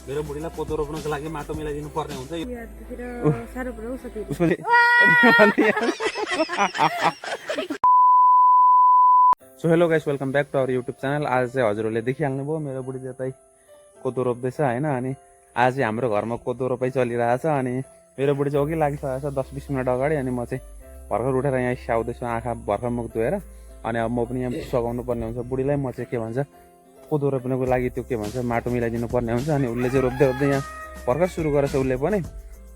मेरो बुढीलाई कोदो रोप्नको लागि माटो मिलाइदिनु पर्ने हुन्छ। So hello guys, welcome back to our YouTube channel. आज चाहिँ हजुरहरूले देखिहाल्नुभयो मेरो बुढी त्यतै कोदो रोप्दैछ होइन। अनि आज चाहिँ हाम्रो घरमा कोदो रोपाइ चलिरहेछ। अनि मेरो बुढी चाहिँ अघि लागिसकेको छ 10-20 मिनट अगाडि। अनि म चाहिँ भर्खर उठेर यहाँ स्याउँदैछु, आँखा भर्खर मुख धोएर। अनि अब म पनि यहाँ सघाउनु पर्ने हुन्छ बुढीलाई। म चाहिँ के भन्छ कोदो रोप्नको लागि त्यो के भन्छ माटो मिलाइदिनु पर्ने हुन्छ। अनि उसले चाहिँ रोप्दै रोप्दै यहाँ भर्खर सुरु गरेछ उसले पनि।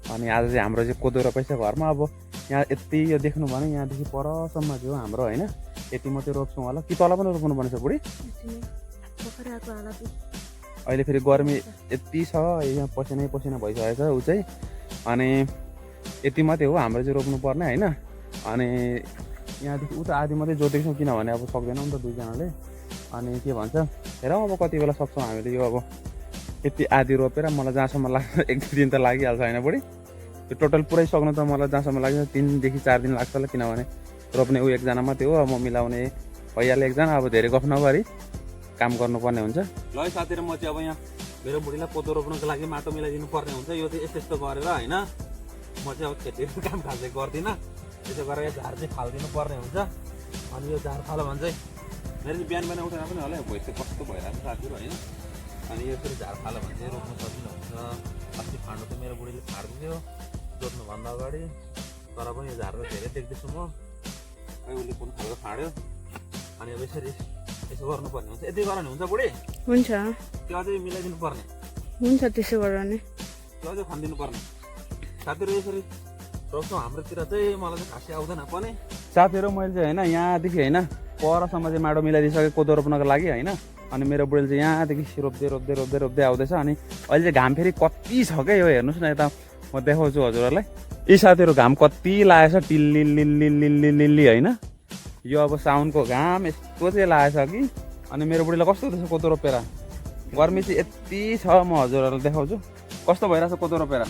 अनि आज चाहिँ हाम्रो चाहिँ कोदो रोपाइ छ घरमा। अब यहाँ यति यो देख्नु भने यहाँदेखि परसम्म चाहिँ हो हाम्रो होइन। यति मात्रै रोप्छौँ होला कि तल पनि रोप्नु पर्ने छ बुढी? अहिले फेरि गर्मी यति छ, यहाँ पसिनै पसिना भइसकेको छ ऊ चाहिँ। अनि यति मात्रै हो हाम्रो चाहिँ रोप्नु पर्ने होइन। अनि यहाँदेखि उता आधी मात्रै जोतेको छौँ किनभने अब सक्दैनौँ नि त दुईजनाले। अनि के भन्छ हेरौँ अब कति बेला सक्छौँ हामीले यो। अब यति आधी रोपेर मलाई जहाँसम्म लाग्छ 1-2 दिन त लागिहाल्छ होइन बुढी? त्यो टोटल पुरै सक्नु त मलाई जहाँसम्म लाग्छ 3 देखि 4 दिन लाग्छ होला। किनभने रोप्ने ऊ एकजना मात्रै हो, अब म मिलाउने भइहाल्यो एकजना। अब धेरै गफ नगरी काम गर्नुपर्ने हुन्छ। ल साथीहरू, म चाहिँ अब यहाँ मेरो बुढीलाई कोदो रोप्नको लागि माटो मिलाइदिनु पर्ने हुन्छ। यो चाहिँ यस्तो गरेर होइन, म चाहिँ अब खेतीको काम खास चाहिँ गर्दिनँ। त्यसो गरेर यो झार चाहिँ फालिदिनु पर्ने हुन्छ। अनि यो झार फाल्यो भने चाहिँ मेरो चाहिँ बिहान उठेर पनि होला भोइस चाहिँ कस्तो भइरहेको छ साथीहरू होइन। अनि यो फेरि झार फाल्यो भने चाहिँ रोप्नु सजिलो हुन्छ। अस्ति फाँड्नु त मेरो बुढीले फाँडिदियो जोत्नुभन्दा अगाडि, तर पनि यो झार त धेरै देख्दैछु म। खै उसले कुन खालको फाँड्यो। अनि अब यसरी यसो गर्नुपर्ने हुन्छ। यति गराउने हुन्छ बुढी? हुन्छ। त्यो अझै मिलाइदिनु पर्ने हुन्छ, त्यसो गर्ने। त्यो अझै खनिदिनु पर्ने। साथीहरू यसरी रोप्छौँ हाम्रोतिर चाहिँ। मलाई चाहिँ खासै आउँदैन पनि साथीहरू। मैले चाहिँ होइन यहाँदेखि होइन परसम्म चाहिँ माटो मिलाइदिइसकेँ कोदो रोप्नको लागि होइन। अनि मेरो बुढीले चाहिँ यहाँदेखि रोप्दै रोप्दै रोप्दै रोप्दै आउँदैछ। अनि अहिले चाहिँ घाम फेरि कति छ क्या यो, हेर्नुहोस् न यता म देखाउँछु हजुरहरूलाई। यी साथीहरू घाम कति लागेको छ, टिल्ली होइन। यो अब साउनको घाम यस्तो चाहिँ लागेको छ कि। अनि मेरो बुढीलाई कस्तो हुँदैछ कोदो रोपेर? गर्मी चाहिँ यति छ, म हजुरहरूलाई देखाउँछु कस्तो भइरहेछ कोदो रोपेर।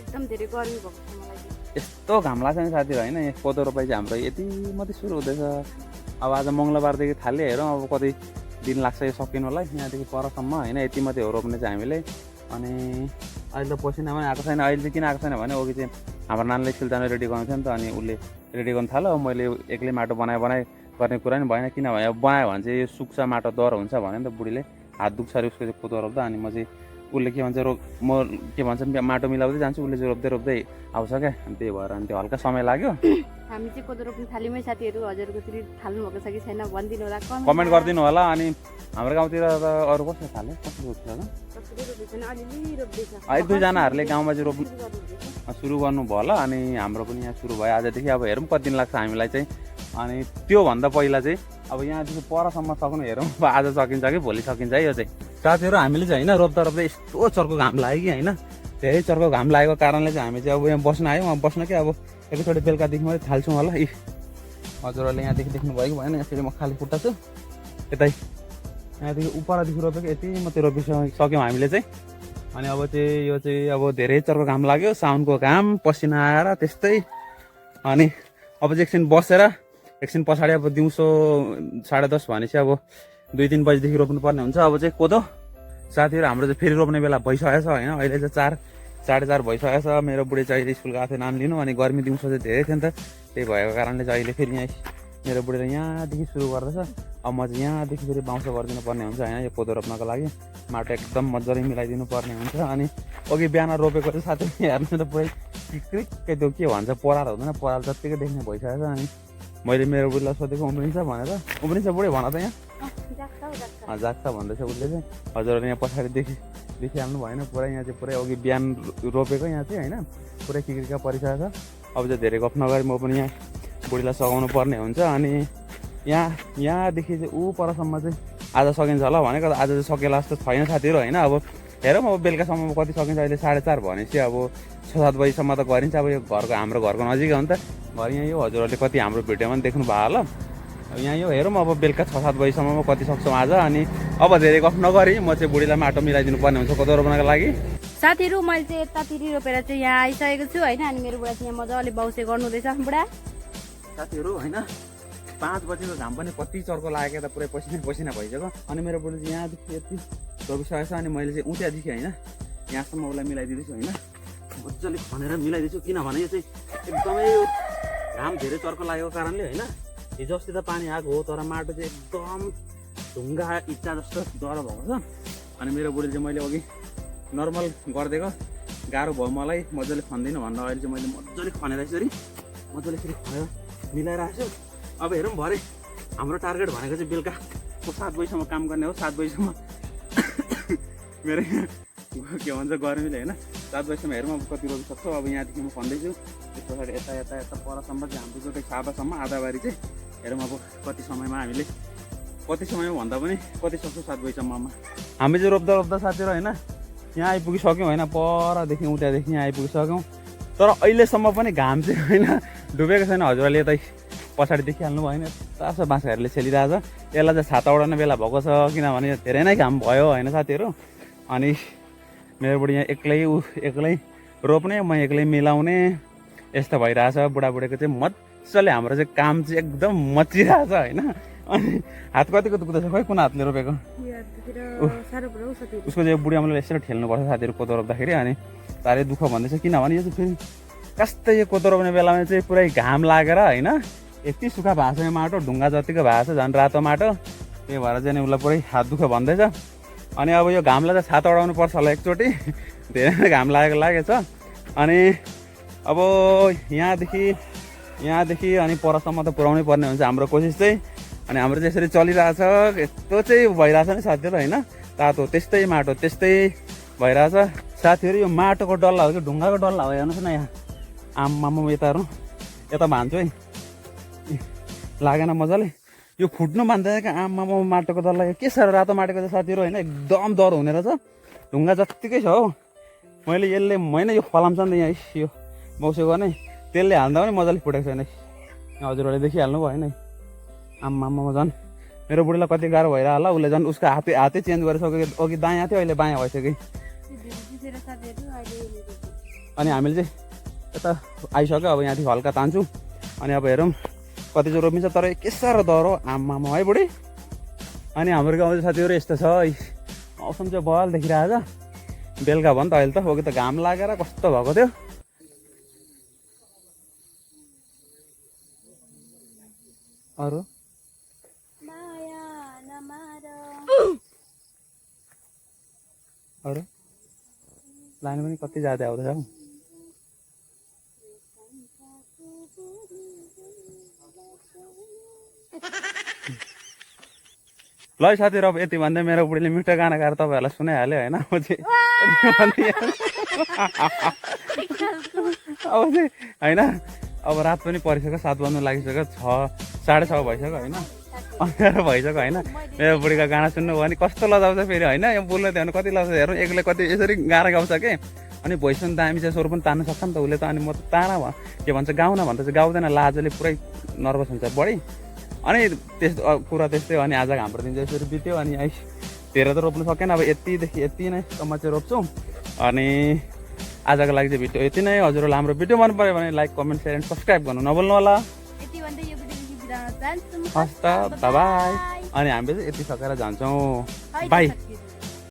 एकदम धेरै गर्मी भएको छ मलाई। यस्तो घाम लाग्छ नि साथीहरू होइन। यहाँ कोदो रोपाइ चाहिँ हाम्रो यति मात्रै सुरु हुँदैछ। अब आज मङ्गलबारदेखि थाल्यो, हेरौँ अब कति दिन लाग्छ यो सकिनु होला। यहाँदेखि परसम्म होइन यति मात्रै हो रोप्ने चाहिँ हामीले। अनि अहिले त पसिना पनि आएको छैन। अहिले चाहिँ किन आएको छैन भने अघि चाहिँ हाम्रो नानीले स्कुल जानु रेडी गर्नु थियो नि त। अनि उसले रेडी गर्नु थाल्यो। मैले एक्लै माटो बनाए गर्ने कुरा नि भएन। किनभने अब बनायो भने चाहिँ यो सुक्छ माटो डर हुन्छ भने नि त बुढीले हात दुख्छ अरे उसको चाहिँ कोदो रोप्दा। अनि म चाहिँ उसले के भन्छ म के भन्छ माटो मिलाउँदै जान्छु, उसले चाहिँ रोप्दै रोप्दै आउँछ क्या। अनि त्यही भएर अनि त्यो हल्का समय लाग्यो। हामी चाहिँ कोदो रोप्नु थाल्यौँ साथीहरू। हजुरकोतिर थाल्नु भएको छ कि छैन भनिदिनु होला, कमेन्ट गरिदिनु होला। अनि हाम्रो गाउँतिर त अरू कसले थाल्यो, कसले रोप्छ होला? 1-2जनाहरूले गाउँमा चाहिँ रोप्नु सुरु गर्नुभयो होला। अनि हाम्रो पनि यहाँ सुरु भयो आजदेखि। अब हेरौँ कति दिन लाग्छ हामीलाई चाहिँ। अनि त्योभन्दा पहिला चाहिँ अब यहाँदेखि परसम्म सक्नु हेरौँ आज सकिन्छ कि भोलि सकिन्छ है यो चाहिँ। साथीहरू हामीले चाहिँ होइन रोप्दा रोप्दै यस्तो चर्को घाम लाग्यो कि होइन। धेरै चर्को घाम लागेको कारणले चाहिँ हामी चाहिँ अब यहाँ बस्न आयौँ। अब बस्न क्या अब एकैचोटि बेलुकादेखि मात्रै थाल्छौँ होला। हजुरहरूले यहाँदेखि देख्नु भएको भएन, यहाँ फेरि म खाली खुट्टा छु यतै। यहाँदेखि उपरदेखि रोपेको यति मात्रै रोपिसक्यौँ हामीले चाहिँ। अनि अब चाहिँ यो चाहिँ अब धेरै चर्को घाम लाग्यो, साउनको घाम, पसिना आएर त्यस्तै। अनि अब चाहिँ एकछिन बसेर एकछिन पछाडि अब दिउँसो 10:30 भनेपछि अब 2-3 बजीदेखि रोप्नु पर्ने हुन्छ अब चाहिँ कोदो। साथीहरू हाम्रो चाहिँ फेरि रोप्ने बेला भइसकेको छ होइन। अहिले चाहिँ 4-4:30 भइसकेको छ। मेरो बुढी चाहिँ अहिले स्कुल गएको थियो नाम लिनु। अनि गर्मी दिउँसो चाहिँ धेरै थियो नि त, त्यही भएको कारणले चाहिँ अहिले फेरि यहाँ मेरो बुढीले यहाँदेखि सुरु गर्दैछ। अब म चाहिँ यहाँदेखि फेरि बाउँसो गरिदिनु पर्ने हुन्छ होइन यो कोदो रोप्नको लागि। माटो एकदम मजाले मिलाइदिनु पर्ने हुन्छ। अनि अघि बिहान रोपेको चाहिँ साथी हेर्नु त पुरै क्रिक्कै त्यो के भन्छ पराल हुँदैन, पराल जत्तिकै देख्ने भइसकेको छ। अनि मैले मेरो बुढीलाई सोधेको उम्रिन्छ भनेर, उम्रिन्छ बुढी भन त यहाँ जाग्छ भन्दैछ उसले चाहिँ। हजुरहरूले यहाँ पछाडि देखिहाल्नु भएन पुरा। यहाँ चाहिँ पुरै अघि बिहान रोपेको यहाँ चाहिँ होइन पुरै किक्रिका परिसकेको छ। अब चाहिँ धेरै गफ नगरी म पनि यहाँ बुढीलाई सघाउनु पर्ने हुन्छ। अनि यहाँदेखि चाहिँ ऊ परसम्म चाहिँ आज सकिन्छ होला भनेको, आज चाहिँ सकेला जस्तो छैन साथीहरू होइन। अब हेरौँ अब बेलुकासम्म कति सकिन्छ। अहिले 4:30 भनेपछि अब 6-7 बजीसम्म त गरिन्छ। अब यो हाम्रो घरको नजिकै हो नि त घर यहाँ। यो हजुरहरूले कति हाम्रो भिडियोमा पनि देख्नु भयो होला। यहाँ यो हेरौँ अब बेलुका 6-7 बजीसम्म कति सक्छौँ आज। अनि अब धेरै गफ नगरी म चाहिँ बुढीलाई माटो मिलाइदिनु पर्ने हुन्छ कोदो रोप्नको लागि। साथीहरू मैले चाहिँ यतातिर रोपेर चाहिँ यहाँ आइसकेको छु होइन। अनि मेरो बुढा चाहिँ यहाँ मजाले बाउसे गर्नुहुँदैछ। बुढा साथीहरू होइन 5 बजेको घाम पनि कति चर्को लागेको त पुरै पसिना भइसक्यो। अनि मेरो बुढी चाहिँ यहाँदेखि यति रोपिसकेको छ। अनि मैले चाहिँ उतादेखि होइन यहाँसम्म उसलाई मिलाइदिँदैछु होइन मजाले खनेर मिलाइदिन्छु किनभने यो चाहिँ एकदमै यो घाम धेरै चर्को लागेको कारणले होइन हिजो अस्ति त पानी आएको हो तर माटो चाहिँ एकदम ढुङ्गा इच्चा जस्तो डर भएको छ अनि मेरो बुढीले चाहिँ मैले अघि नर्मल गरिदिएको गाह्रो भयो मलाई मजाले खन्दिनँ भनेर अहिले चाहिँ मैले मजाले खनेर यसरी मजाले यसरी खनेर मिलाइरहेको छु अब हेरौँ भरे हाम्रो टार्गेट भनेको चाहिँ बेलुकाको 7 बजीसम्म काम गर्ने हो 7 बजीसम्म मेरो के भन्छ गर्मीले होइन 7 बजीसम्म हेरौँ अब कति रोप्न सक्छौँ अब यहाँदेखि म खन्दैछु त्यस पछाडि यता यता यता परसम्म चाहिँ हाम्रो जतै साबासम्म आधाबारी चाहिँ हेरौँ अब कति समयमा हामीले कति समयमा भन्दा पनि कति सक्छौँ 7 बजीसम्ममा हामी चाहिँ रोप्दा रोप्दा साथीहरू होइन यहाँ आइपुगिसक्यौँ होइन परदेखि उतादेखि यहाँ आइपुगिसक्यौँ तर अहिलेसम्म पनि घाम चाहिँ होइन डुबेको छैन हजुरहरूले यतै पछाडि देखिहाल्नु भयो होइन तासो बाँसहरूले छेलिरहेछ यसलाई चाहिँ छाता ओढाउने बेला भएको छ किनभने धेरै नै घाम भयो होइन साथीहरू अनि मेरो बुढी यहाँ एक्लै रोप्ने म एक्लै मिलाउने यस्तो भइरहेछ बुढाबुढीको चाहिँ मजाले हाम्रो चाहिँ काम चाहिँ एकदम मचिरहेछ होइन अनि हात कतिको दुख्दैछ खोइ कुन हातले रोपेको उसको चाहिँ बुढी आमाले यसरी ठेल्नुपर्छ साथीहरू कोदो रोप्दाखेरि अनि साह्रै दुःख भन्दैछ किनभने यो चाहिँ फेरि कस्तै यो कोदो रोप्ने बेलामा चाहिँ पुरै घाम लागेर होइन यति सुक्खा भएको छ यो माटो ढुङ्गा जतिको भएको छ झन् रातो माटो त्यही भएर चाहिँ उसलाई पुरै हात दुःख भन्दैछ अनि अब यो घामलाई चाहिँ छाता ओढाउनु पर्छ होला एकचोटि धेरै नै घाम लागेको छ अनि अब यहाँदेखि अनि परसम्म त पुऱ्याउनै पर्ने हुन्छ हाम्रो कोसिस चाहिँ अनि हाम्रो चाहिँ यसरी चलिरहेछ यस्तो चाहिँ भइरहेछ नि साथीहरू होइन तातो त्यस्तै माटो त्यस्तै भइरहेछ साथीहरू यो माटोको डल्ला हो कि ढुङ्गाको डल्ला हो हेर्नुहोस् न यहाँ आम्मामा यता भान्छु है लागेन मजाले यो फुट्नु मान्दैन क्या आम्मामा माटोको डल्ला के साह्रो रातो माटोको चाहिँ साथीहरू होइन एकदम डर हुने रहेछ ढुङ्गा जत्तिकै छ हो मैले यसले होइन यो फलाउँछ नि त यहाँ यो बौसेको नै त्यसले हाल्दा पनि मजाले फुटेको छैन हजुरहरूले देखिहाल्नु भयो नि आम्मामा झन् मेरो बुढीलाई कति गाह्रो भइरह होला उसले झन् उसको हातै चेन्ज गरिसक्यो अघि दायाँ थियो अहिले बायाँ भइसक्यो अनि हामीले चाहिँ यता आइसक्यो अब यहाँदेखि हल्का तान्छु अनि अब हेरौँ कति चाहिँ रोपिन्छ तर के साह्रो डर हो आम्मामा है बुढी अनि हाम्रो गाउँमा साथीहरू यस्तो छ मौसम चाहिँ बल देखिरहेछ बेलुका भयो नि त अहिले त अघि त घाम लागेर कस्तो भएको थियो अरू अरू लाइन पनि कति ज्यादा आउँदैछ हौ ल साथीहरू अब यति भन्दै मेरो बुढीले मिठो गाना गाएर तपाईँहरूलाई सुनाइहाल्यो होइन अब चाहिँ होइन अब रात पनि परिसक्यो 7 बज्नु लागिसक्यो 6:30 भइसक्यो होइन 11 भइसक्यो होइन मेरो बुढीको गाना सुन्नु भयो भने कस्तो लजाउँछ फेरि होइन यो बोल्नु थियो भने कति लजाउँछ हेर्नु एक्लै कति यसरी गाना गाउँछ कि अनि भोइस पनि दामी चाहिँ स्वर पनि तान्नु सक्छ नि त उसले त अनि म त ताना के भन्छ गाउन भन्दा चाहिँ गाउँदैन लाजले पुरै नर्भस हुन्छ बढी अनि त्यस्तो कुरा त्यस्तै हो अनि आज हाम्रो दिन चाहिँ यसरी बित्यो अनि धेरै त रोप्नु सकेन अब यतिदेखि यति नै म चाहिँ रोप्छु अनि आजको लागि चाहिँ भिडियो यति नै हजुरहरूलाई हाम्रो भिडियो मन पऱ्यो भने like comment share and subscribe गर्नु नभुल्नु होला हस् त बाई अनि हामी चाहिँ यति सकेर जान्छौँ बाई।